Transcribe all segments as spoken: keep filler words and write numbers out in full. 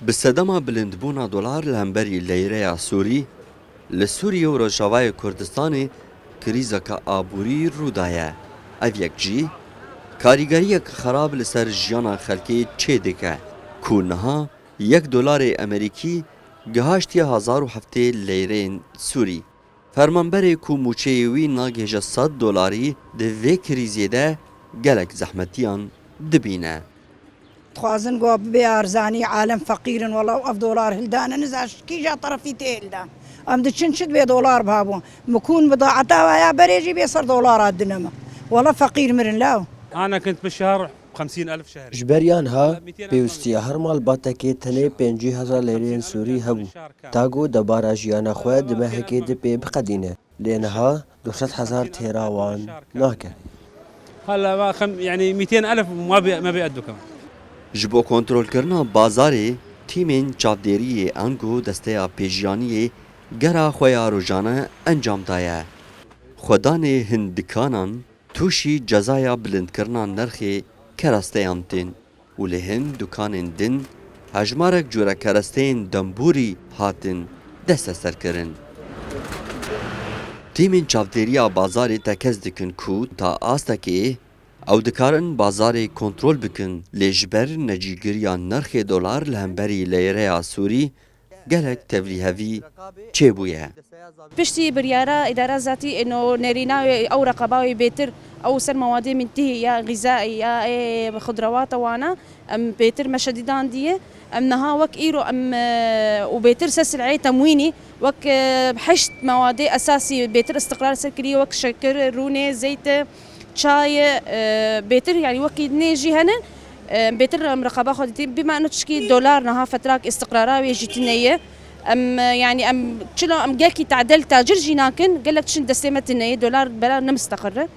Bi sedema bilindbûna dolar li hemberî leyreya Sûrî, li Sûriyê û Rojavayê Kurdistanê krîzeke aborî rû daye. Ev yek jî karîgeriyeke xerab li ser jiyana xelkê çêdike, ku niha yek dolarê Amerîkî gihaştiye hezar û heftê leyreyên Sûrî. Fermanberê ku mûçeyê wî nagihêje sed dolarî, di vê krîzê de gelek zehmetiyan dibîne. Dixwazin ku bibe arzanî, alem feqîr in, wela ev dolar hildane, niza kîja terefî tê hildan. Em diçin çi dibê dolar biha bû. Mikûn bidaeta we ya berê jî bê ser dolara dine me. Wela feqîr mirin law. أنا كنت بالشهر خمسين ألف شهري. Ji beriya niha pêwistiya her malbatekê tenê pêncî hezar leyreyên Sûrî hebû, ta ku debara jiyana xwe di mehekê di pê biqedîne. Lê niha du sed hezar têra wan nake. هلا ما خم يعني ميتين ألف ما بي ما بيأدوا كمان. Ji bo kontrolkirina bazarê, tîmên çavdêriyê ango desteya pêjiyaniyê gera xwe ya rojane encam daye. Xwedanê hin dikanan tûşî cezaya bilindkirina nirxê keresteyan tên û li hin dukanên din hejmarek cure keresteyên dembûrî hatin desteserkirin. Tîmên çavdêriya bazarê tekez dikin ku ta astekê ew dikarin bazarê kontrol bikin, lê ji ber necîgiriya nirxê dolar li hemberî leyreya Sûrî gelek tevlîhevî çêbûye. Piştî biryara îdara zatî êno nêrîna wê ew reqeba wê bêtir ew ser mewadê min tihî ya xîzaî ya ê xudrewata wana em bêtir meşedî dandiye. Em niha wek îro em û bêtir se sileyê temwînî wek heşt mewadê esasî bêtir îstiqrar ser kiriye wek şekir, rûnê, zeyt, çay, bêtir yanî wekî nê jî hene. Bêtir em reqeba xwe dîtî bîma ino tişkî dolar niha fetrak îstiqrara wê jî tune ye. Em yanî em çilo em gelkî tadel tacir jî nakin, gelek tiştin destê me tune ye, dolar bela nemisteqir e.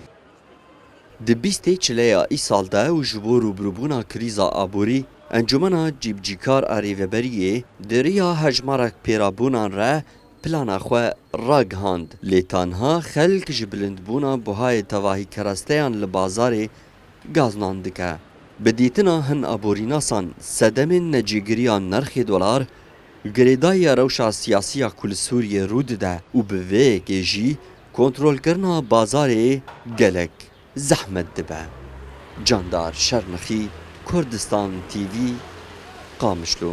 Di bîstê çileya îsal de û ji bo rûbirûbûna krîza aborî, Encûmena Cîbicîkar a Rêveberiyê di riya hejmarek pêrabûnan re plana xwe ragihand, lê tanha xelk ji bilindbûna buhayê tevahî keresteyan li bazarê gaznan dike. Bi dîtina hin aborînasan, sedemên necîgiriya nirxê dolar girêdayiya rewşa siyasî ya ku li Sûriyê rû dide û bi vê yekê jî kontrolkirina bazarê gelek zehmet dibe. Candar Şernixî, Kurdistan T V, Qamişlo.